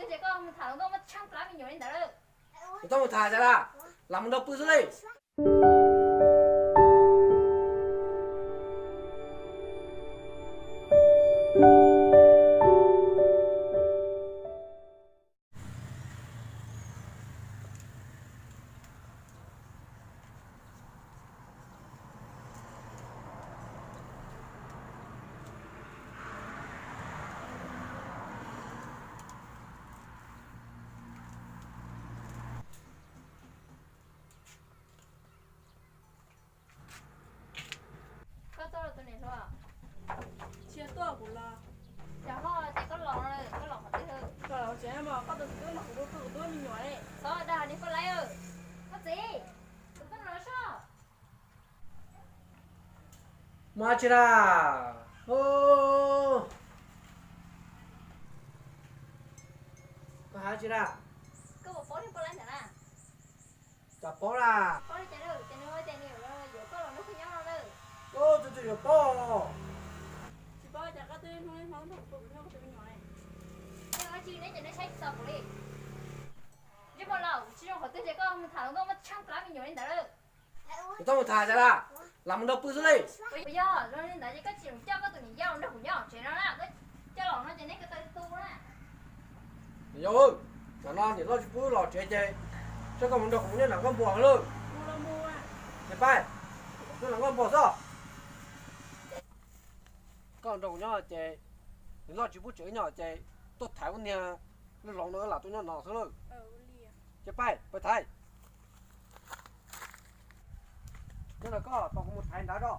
Ces koj mus tham hluas nkauj muaj tsheej plab me nyuam li ntawd lawm. Kuv txhob mus tham cas las, lam mus nrog pw xwb li. Koj tuaj los tus niam hluas? Tsis tuaj kuv los. Cas ho ces koj los, koj los qhov twg? Koj los tsev mas koj tus txiv tub nrog kuv pw, kuv tub me nyuam li. Txhob dag li koj laib. Koj txiv, tus tub no soj. Muaj dab tsi na? Koj hais dab tsi na? Koj puas paub thiab paub lawm ntag na? Cas paub na? Paub li cas lawm, ces nws tias nws yuav koj los nrog kuv nyob no lawm. Tus twg yuav paub? Tsis paub cas koj twb hnub ib hmo nrog kuv pw kuv nyob kuv tus me nyuam li. Neb ua dab tsi neb ces neb saib tsis txog kuv li. Ntsej muag laus, tsis zoo qhov twg ces koj mus tham hluas nkauj muaj tsheej plab me nyuam li ntawd lawm. Kuv txhob mus tham cas las, lam mus nrog pw xwb li. Puas yog? Yog li ntawd ces koj tsis txhob coj koj tus niam yau los nrog kuv nyob hauv tsev no na, koj coj los no ces neb ko taw tu na. Niam yau, tsam no niam loj tsis pub los tsev ces, saib koj mus nrog kuv nyob nram nkoj npua lawm. Ces pab, nyob nram nkoj npua xwb. Koj nrog kuv nyob ces, niam loj tsis pub tsev nyob ces, tuaj thaiv ua niag lub hloov no lam tuaj nyob no xwb lawm. Ces pab, pab thaiv. Nyob ntawm koj, tos kuv mus thaiv ntawd tso.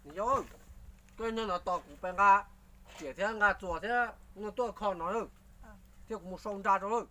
Niam yau, koj nyob no tos kuv pab nqa riam thiab nqa txuas thiab no tuaj kho no lawm, thiab kuv mus sau nra rau lawm.